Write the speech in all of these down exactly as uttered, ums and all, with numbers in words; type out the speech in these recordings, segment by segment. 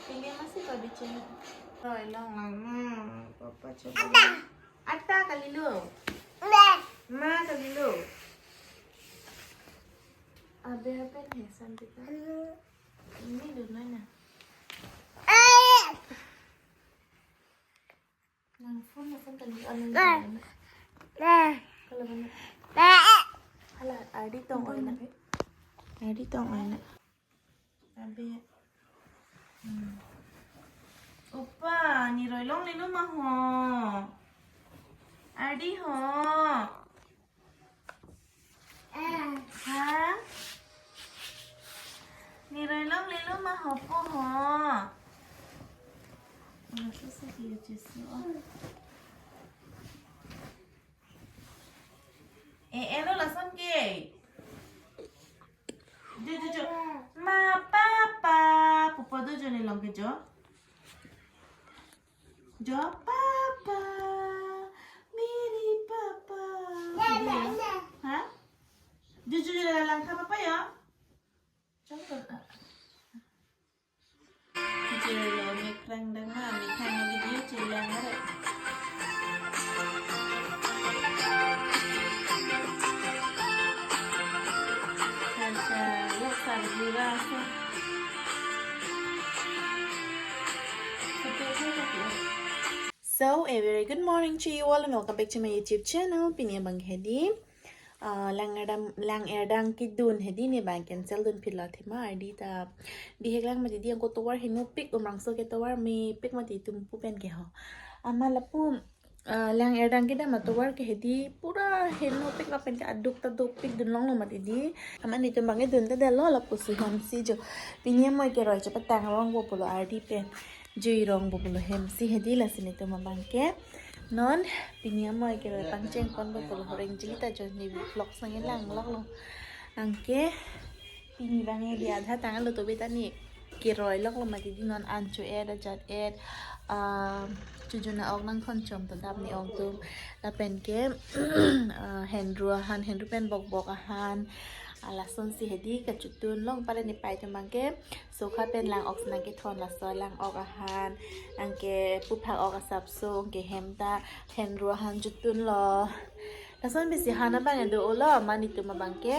Pini masih kau di sini. Roi longlangma, papa coba. Ata kalilo. Ma kalilo. Abe abe nih Santika. Ini dulu na. Nang phone na phone tadi anu. Kalau mana? Hala, Ardi tong oi na. Ardi tong oi na. Abe. Hmm. Opa, ne roi longlelo ma ho? Ardi ho? Ha? Ne roi longlelo ma ho po ho? Olo, so so ki Jisu. Eh, elo lason ke. Jo, jo, jo. Ma papa. Pupo do jo ne long ke jo. Jo papa. Mere papa. Ha? Jo, jo, jo, lang ka papa ya. Chong ko. Jelo, mekrang dang ma, methang video chelang are. Kacha, lok sar jura so. So, a very good morning to you all and welcome back to my YouTube channel. Pini abang hedi. Ah, lang erdang, lang erdang kedun hedi ne bang cancel dun philo thema Ardi ta bihek lang mati di angko tovar henopik umrangso ke tovar mepik mati tum pu pen ke ho. Ama lapu, ah, lang erdang kedam atovar ke hedi pura henopik lapen ke aduk ta dopik dun longlo mati di. Ama netum bang kedun ta delo lapu si hemsi jo. Pini amoi ke roi chepatang rong bo pulo Ardi pen. Jui rong bo pulo hemsi hedi lasi netum abang ke. Non, pini amoi ke roi pangcheng pon bo pulo horeng jili ta jo ne vlog sang lang lok lo. Anke, pini bang hedi adha tanglo to beta ne keroi lok lo mati di non an cho-et ajat-et. Ah, chojun a-ok nangthon chom to dap ne ong tum. Lapen ke, ah, hendru ahan, hendru pen bokbok ahan. Ah, lasonsi hedi kachotun long pale ne pai tum bang ke. Sokha pen lang-ok si nangkethon laso lang-ok ahan. Anke puphak-ok asapso, anke hem ta hendru ahan chotun lo. Lason bisi han abang do-olo, ma netum abang ke.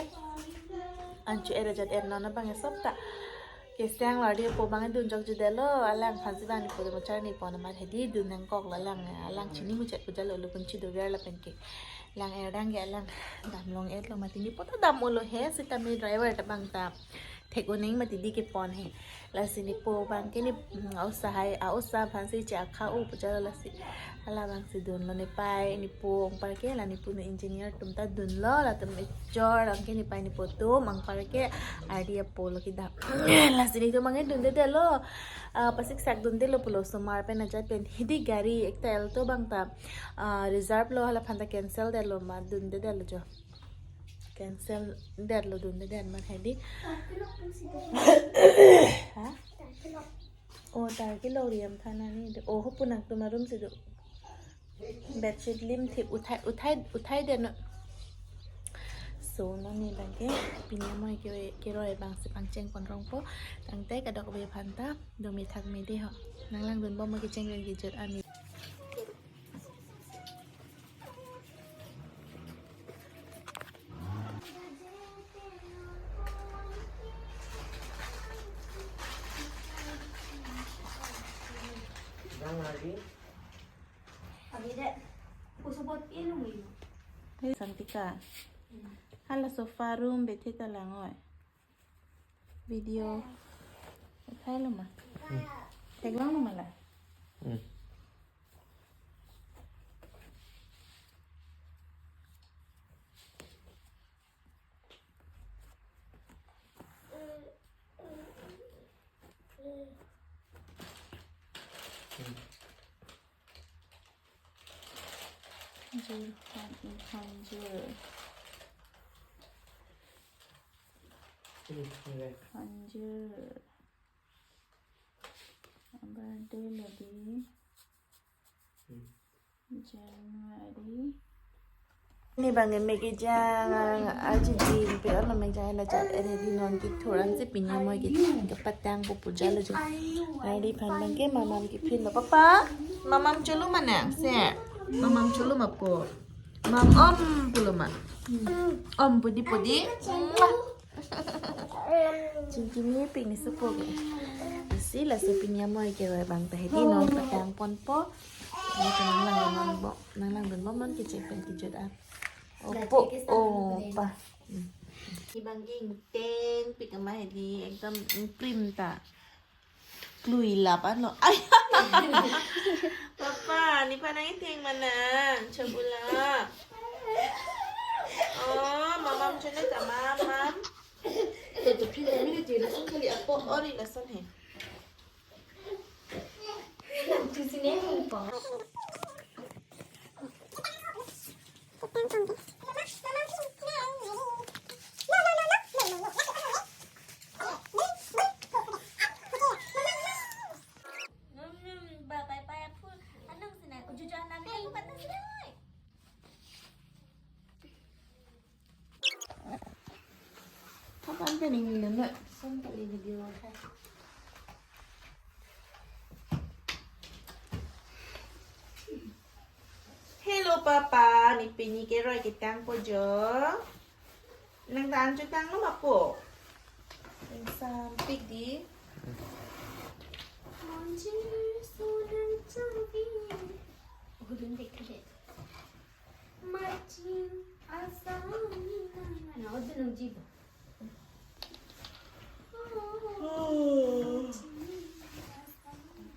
An cho-et ajat-et non abang ke sop ta. Kesang lo di po bang dun jok judelo, alang phansi bang ne po mo char ne po na ma hedi dun nangkok lo lang, alang chini muchet puja lo lo pun chido ver lapen ke. Lang erdang ke alang dam long-et lo mati ne po ta dam-olo he, sitame driver ta bang ta. Thek uning mati di kepon he. Lasi ne po bang ke ne, mm, a-osa hai, a-osa aphan si che akha u puja lo lasi. Hala bang si dun lo ne pai ne po ong par ke la ne po ne engineer tum ta dun lo latum ejor ang ke ne pai ne po tum ang par ke Ardi apo lo kedam. Lasi netum bang ke dun dede lo. Ah, pasik sak dun dede lo pulo osomar pen ajat pen hedi gari ekta Alto bang ta. Ah, reserve lo hala aphan ta cancel dede lo ma dun dede lo jo. Cancel det lo dun det man hedi. Ha? O tar kilo riam thana ni. O ho punak tu marum si do. Bedsheet lim thip uthai uthai uthai det no. So non ne bang ke pini amoi ke keroi bang si pangcheng pon rong po. Tangte kadokave aphan ta do methak mede ho. Nang lang dun bom ma kecheng ren kejut ani. Santika. Hala sofa room bethe ta lang oi. Video. Thai lo ma. Thek long lo ma la. Jur han, han jur. Hanjur. Birthday lo di. January. Pini bang ke mek kejang, aji di pe on lo mek jang la jat ere di non kethur ansi pini amoi ke kepatang po puja lo jo. Hari phan bang ke mamam kephin lo papa. Mamam cholo ma nang se. Mamam cholo ma po. Mam om pulo ma. Om pudi pudi. Chingki ni pini supo ke. Isi laso pini amoi ke roi bang ta hedi non patang ponpo. Ni ta nang lang non bo, nang lang dun bom non kechek pen kejut a. Opo, opa. Ni bang ke ingteng pik ama hedi ekdom krim ta. Klui lap anlo. Ay. Papa, ni panang ingteng manang, chabula. Oh, mamam chonoi ta mamam. Ito to pila ni kati lason kali apo ori lason he. Tusine mo pa. Ba pai pai apul anang sinai, ujuju anang sinai, bukan nang sinai. Kapan pening lele, son kali video hai. Hello papa, ni pini ke roi ketang po jo. Nang ta an chotang lo ma po. Nang sampik di. Monji sonang chavi. Gudun dek dek. Marching asami nang. Ano, gudun nang jibo.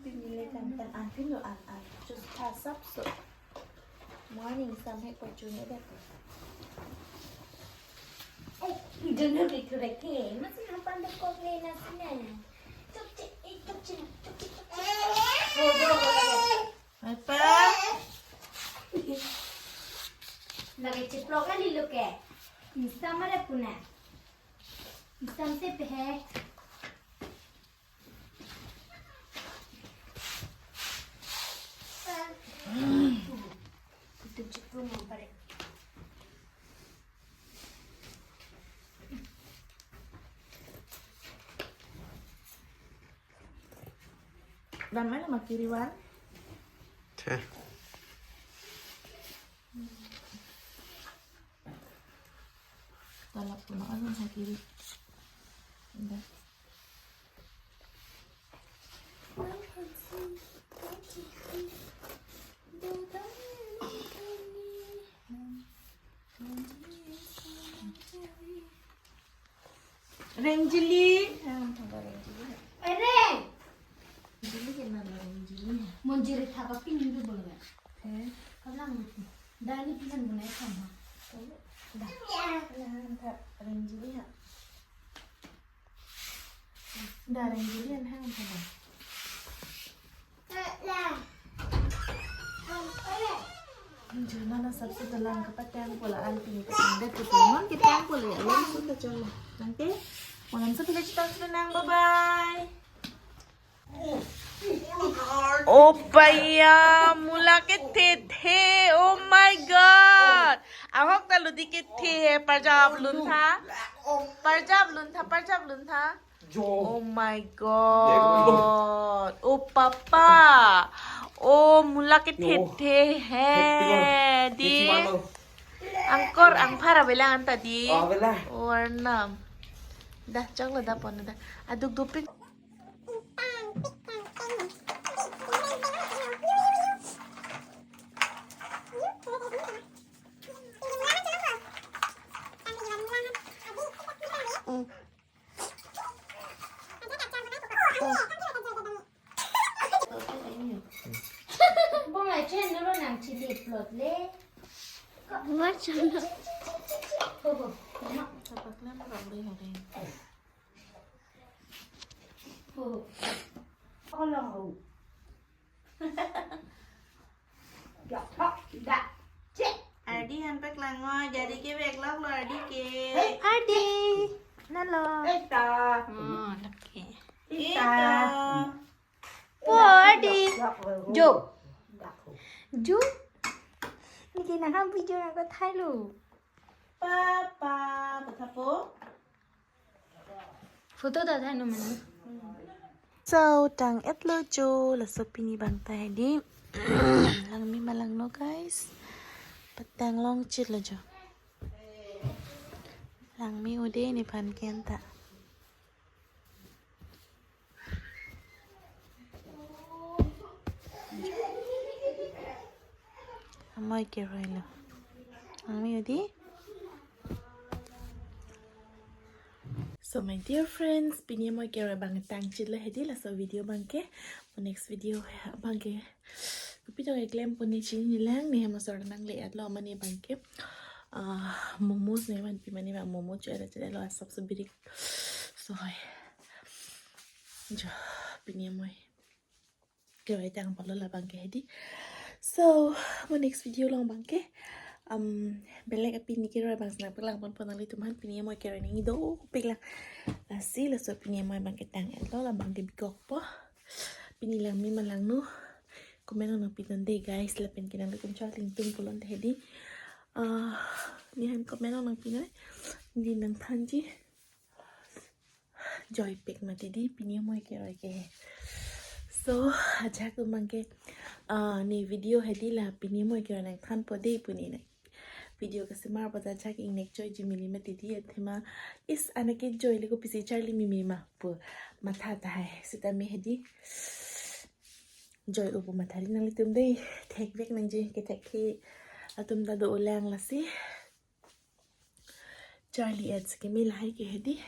Pini le kan kan an pin lo an an. Just pass up so. Morning, sam hek pachun ada tu. Eh, don't know the correct name. Masih nampan the kok le na sini. Tuk cik, eh, tuk cik, tuk cik, tuk cik. Go, go, go, go. Apa? Lagi ciplok kali lo ke. Insam ada puna. Insam se pehe. Dan mana mak kiriwan? Teh. Talap puna alun ha kiri. Udah. Rengjili. Rengjili. Ere. Rengjili ke nang rengjili. Monjiri thaka pin itu boleh. Eh, kalang gitu. Dani pisan guna sama. Dah. Nah, tak rengjili ya. Dah rengjili yang hang sama. Jona na sabse dalang kapatang pula anti ni katang dek tu teman kita pula ya, langsung ta cholo. Nangte, malam sa pila chitang sudah nang, bye bye. Oh paya, mula kethe the, oh my God. Ahok ta ludi kethe he, parjap luntha. Parjap luntha, parjap luntha. Oh my God. Oh papa. Oh mula kethe the he. Di. Angkor angphar avelang anta di. Oh, avelang. Warnam. Dah, choklo dah pon dah. Aduk dupik. Bong a chen nuro nang chili plot le. Mar chana. Ho, ho. Kapaklam rok le ho re. Ho. Kolong ho. Dak thok, dak. Cek. Ardi han paklanglo, jadi ke bag lok lo Ardi ke. Ardi. Nalo. Eta. Oh, oke. Eta. Eta. Po Ardi. Dak, dak, dak. Jo. Dak. Jo. Nang ham video nang ko thailo. Papa, pathapo. Photo ta thailo mane. So, tang-etlo jo, laso pini abang ta hedi. Langme ma langno, guys. Patang longchitlo jo. Langme ode nephan ke anta. Amoi keroilo. Langme ode. So my dear friends, pini amoi keroi abang tangchitlo hedi laso video abang ke. Mo next video abang ke kopi tong keklem pon ne chinilang, ne hem asor nangle-etlo mane abang ke. Ah, momos ne vanpi mane abang momo cho-et cho-etlo asap so birik. So hoi. Jo, pini amoi keroi tangpolo labang ke hedi. So, mo next video along abang ke, um, belek apini keroi abang si nangpaklang ponpo nanglitum aphan. Pini amoi keroi nangji dopik lang. Lasi laso pini amoi abang ke tang-etlo, labang ke bikokpo. Pini langme ma langno, comment nangpinon dei guys, lapen ke nanglitum choklim tun pulote hedi. Ah, ne hem comment nangpinon. Ne nangthanji. Joipik mati dei pini amoi keroi ke. So, ajahak abang ke, ah, ne video hedi la pini amoi keroi nangthanpo dei pu ne nang video kasemar pada ajahak ingnek joiji mili mati dei, athema is anake joile kopisi charli mimi ma pu matha tahai. Sitame hedi joi-o pu matha dei nanglitum dei. Thekvek nangji, kethek ke atum ta do-olang lasi charli-et si keme lahai ke hedi.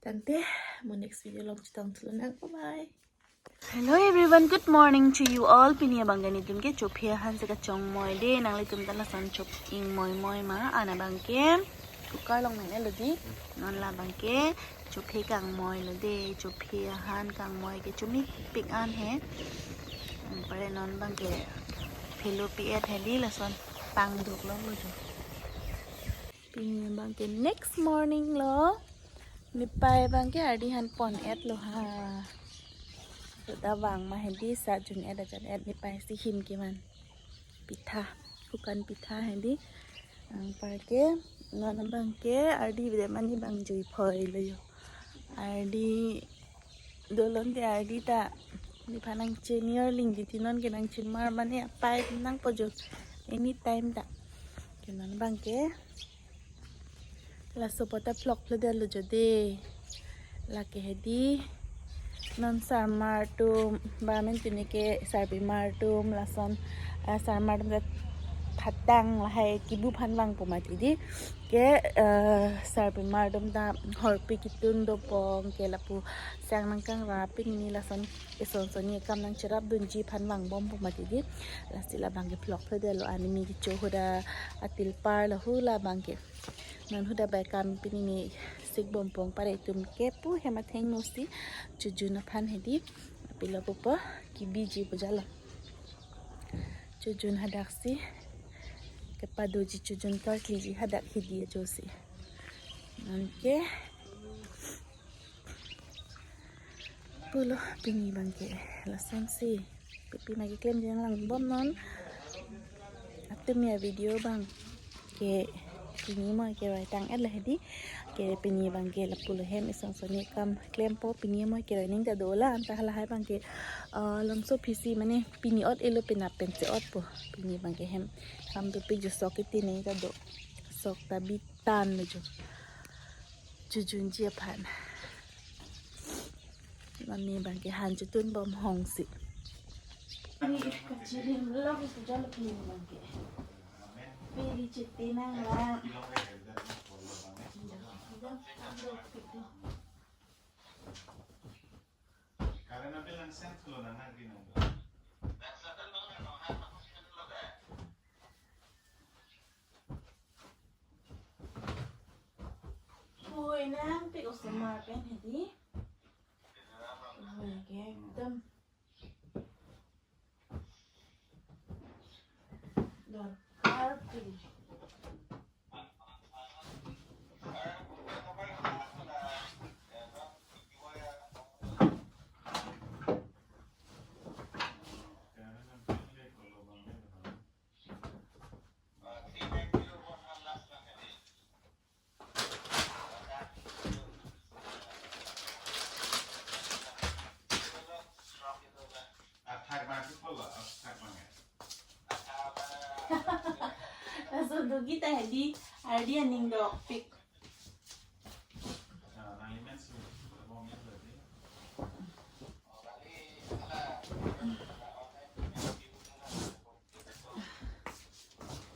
Tangte, mo next video along chetong thulonang. Bye bye. Hello everyone, good morning to you all. Pini abang ke netum ke chophe ahan si kachongmoi dei, nanglitum ta lason chop ingmoimoi ma, an abang ke cooker along nangnelo dei. Non labang ke chophe kangmoilo dei, chophe ahan kangmoi ke chomepik an he. Anpar non abang ke phelo pi-et hedi, lason pangduk longlo jo. Pini abang ke next morning lo. Nepei abang ke ardi han pon-etlo ha. Suda vang ma hedi sa jun-et ajan-et nepei si him kevan. Pitha, hukan pitha hedi. Anpar ke, non abang ke ardi bide mane abang jui phoilo jo. Ardi dolonte ardi ta nephan nangchin arling titi, non ke nangchin mar mane apai nangpo jo anytime ta. Ke non abang ke laso pu ta vlog phlodetlo jo dei. Lake hedi non sarmar atum, ba men pini ke sarpimar atum, lason, eh, sarmar atum ta phatang lahai kibu aphan vangpo mati dei. Ke, eh, sarpimar atum ta horpi kitun dopong ke lapu sang nangkangrap pini, lason eson sonni akam nangcherapdunji aphan vangbompo mati dei. Lasi labang ke vlog phlodetlo, animi kecho huda atil par lo hu labang ke. Non huda bai kam pini ne sikbompo, anpar etum ke pu hem athengno si chojun aphan hedi. Pilo pupo kibiji pu jalo. Chojun hadak si kepadoji, chojun karkliji hadak hedi ajo si. Non ke pulo pini abang ke lason si. Pipi ma keklemji nanglangbom non. Atum ya video abang ke pini amoi keroi tang-etlo hedi. Ke pini abang ke lapulo, hem eson sonni akam klempo, pini amoi keroi ning ta dolang, anta halahai abang ke, ah, longso phisi mane pini ot-etlo, penap pensi otpo. Pini abang ke hem kam dopik jo, sok kiti ning ta do. Sok ta bitan lo jo. Chojunji aphan. Mane abang ke han chotun bom hong si. Ni kachirim lok pu jalo pini abang ke. Pili chiti nang la. Karena bilang sent lo nang nang rinang. Hui nangpik osomar pen hedi. Hui ke ekdom dorkar pili. Dogi ta hedi ardi aning dokpik.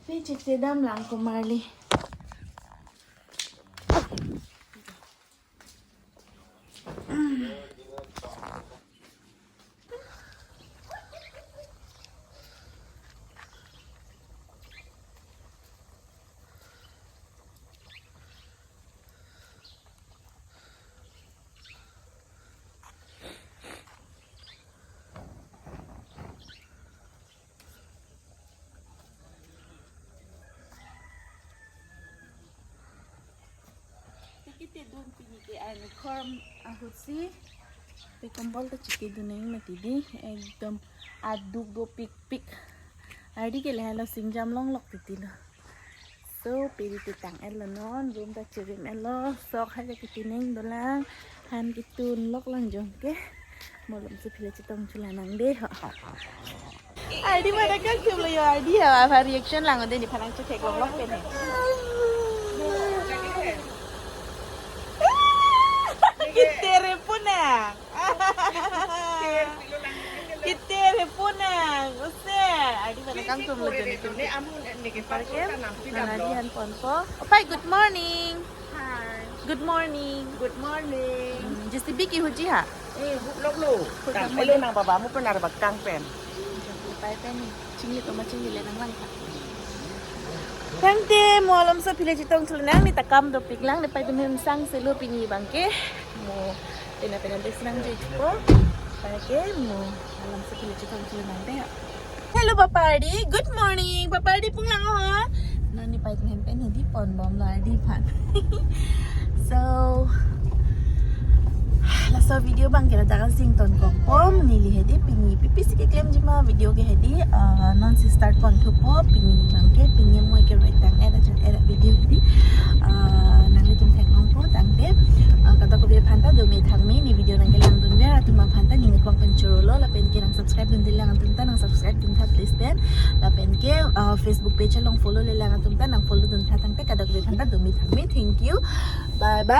Pi chikte damlang komarli. Chikitedun pini ke arni khor ahutsi. Pe kombol ta chikitedun nang mati di, ekdom aduk dopikpik. Ardi ke lahelo singjam longlok titi lo. So, piri ti tang-etlo non, room ta chirim-etlo, sok hai ta kiti neng dolang, han kitun loklang jong ke. Mo malomso phile chetong chulang nang de ho. Ardi mana kangtum lo yo, ardi ha, apa reaction lang, ode nephan nangchetheklonglok pen he. Kitere punang. Kitere punang. Use, ardi mana kangtum lo jeni tum. Parke, nang ardi han ponpo. Opai, good morning. Hi. Good morning. Good morning. Hmm, J C B ke huji ha? Hmm, hu-, lok lo. Hu-, tang, lok lo. Elo nang baba mo penar bak tang pen. Pai pen ni. Chingli toma chinglile nanglang ta. Tangte mo malomso phile chetong chulang nang, ne ta kam dopiklang, ne pai tum hem sang selo pini abangke. Mo pena pena bes nang jui po. Parke mo malomso phile chetong chulang nang de. Hello, Bapardi. Good morning. Bapardi punglang ho. Non ne pai tum hem pen hedi ponbomlo ardi aphan. So, laso video abangke ladak asing tonkokpo, neli hedi pini pi pisi keklemji ma video ke hedi, ah, non si start ponthupo, pini abangke, pini mo ke right tang-et ajat era video hedi, ah, nanglitum theklongpo tangte, ah, kadokave aphan ta dome thakme, ne video nangkelangdunver atum aphan ta ning akwang pen chorolo, lapen ke nang subscribe dundelang atum ta nang subscribe duntha please pen, lapen ke, ah, Facebook page along follow lelang atum ta nang follow duntha tangte kadokave aphan ta dome thakme. Thank you. Bye bye.